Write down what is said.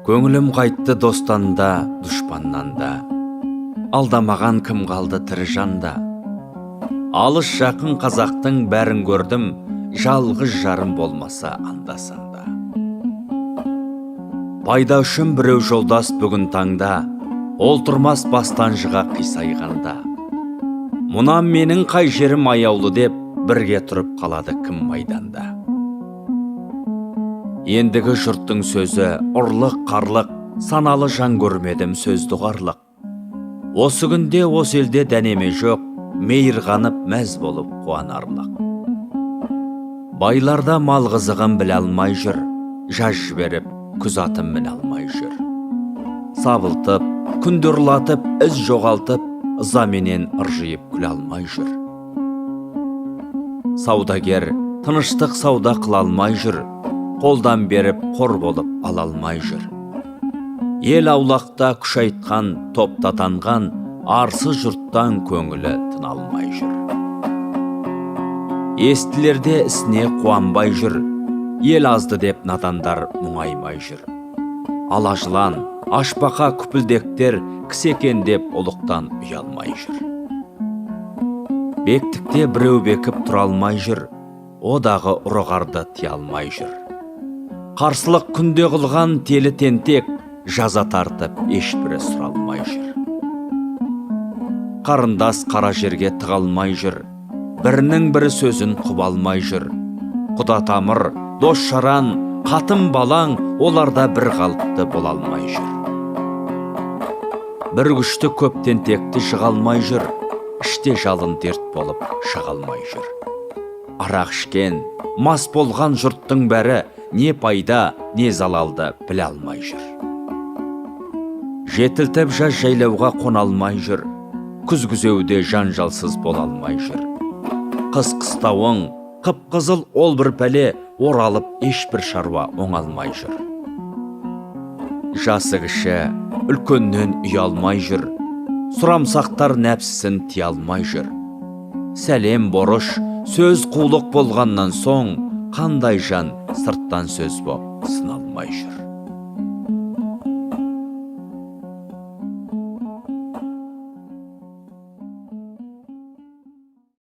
Көңілім қайтты достан да, дұшпаннан да. Алдамаған кім қалды тірі жанда? Алыс жақын қазақтың бәрін көрдім, жалғыз жарым болмаса анда-санда. Пайда үшін біреу жолдас бүгін таңда, ол тұрмас бастан жыға қисайғанда. Мұнан менің қай жерім аяулы деп, бірге тұрып қалады кім майданда. Ендігі жұрттың сөзі ұрлық, қарлық, саналы жан көрмедім сөзді ұғарлық. Осы күнде осы елде дәнеме жоқ, мейір қанып мәз болып қуанарлық. Байларда мал қызығын біле алмай жүр, жаз жіберіп күз атын міне алмай жүр. Сабылтып, күнді ұрлатып, із жоғалтып, ызаменен ыржиып күле алмай жүр. Саудагер тыныштық сауда қыла алмай жүр, қолдан беріп қор болып ала алмай жүр. Ел аулақта күш айтқан, топтатанған, арсыз жұрттан көңілі тына алмай жүр. Естілерде ісіне қуанбай жүр, ел азды деп надандар мұңаймай жүр. Ала жылан, ашбақа күпілдектер кісі екен деп ұлықтан ұялмай жүр. Бектікте біреу бекіп тұра алмай жүр, одағы ұрығарды тия алмай жүр. Қарсылық күнде қылған телі тентек, жаза тартып ешбірі сұралмай жүр. Қарындас қара жерге тыға алмай жүр, бірінің бірі сөзін құба алмай жүр. Құда тамыр, дос жаран, қатын балаң, оларда бір қалыпты бола алмай жүр. Бір күшті көп тентекті жыға алмай жүр, іште жалын дерт болып шыға алмай жүр. Арақ ішкен, мас болған жұрттың бәрі не пайда, не залалды біле алмай жүр. Жетілтіп жаз жайлауға қона алмай жүр, күз күзеуде жанжалсыз бола алмай жүр. Қыс қыстауың, қып-қызыл ол бір пәле, оралып ешбір шаруа оңалмай жүр. Жасы кіші, үлкеннен ұялмай жүр, сұрамсақтар нәпсісін тия алмай жүр. Сәлем борыш, сөз қулық болғаннан соң, қандай жан сырттан сөз боп сыналмай жүр.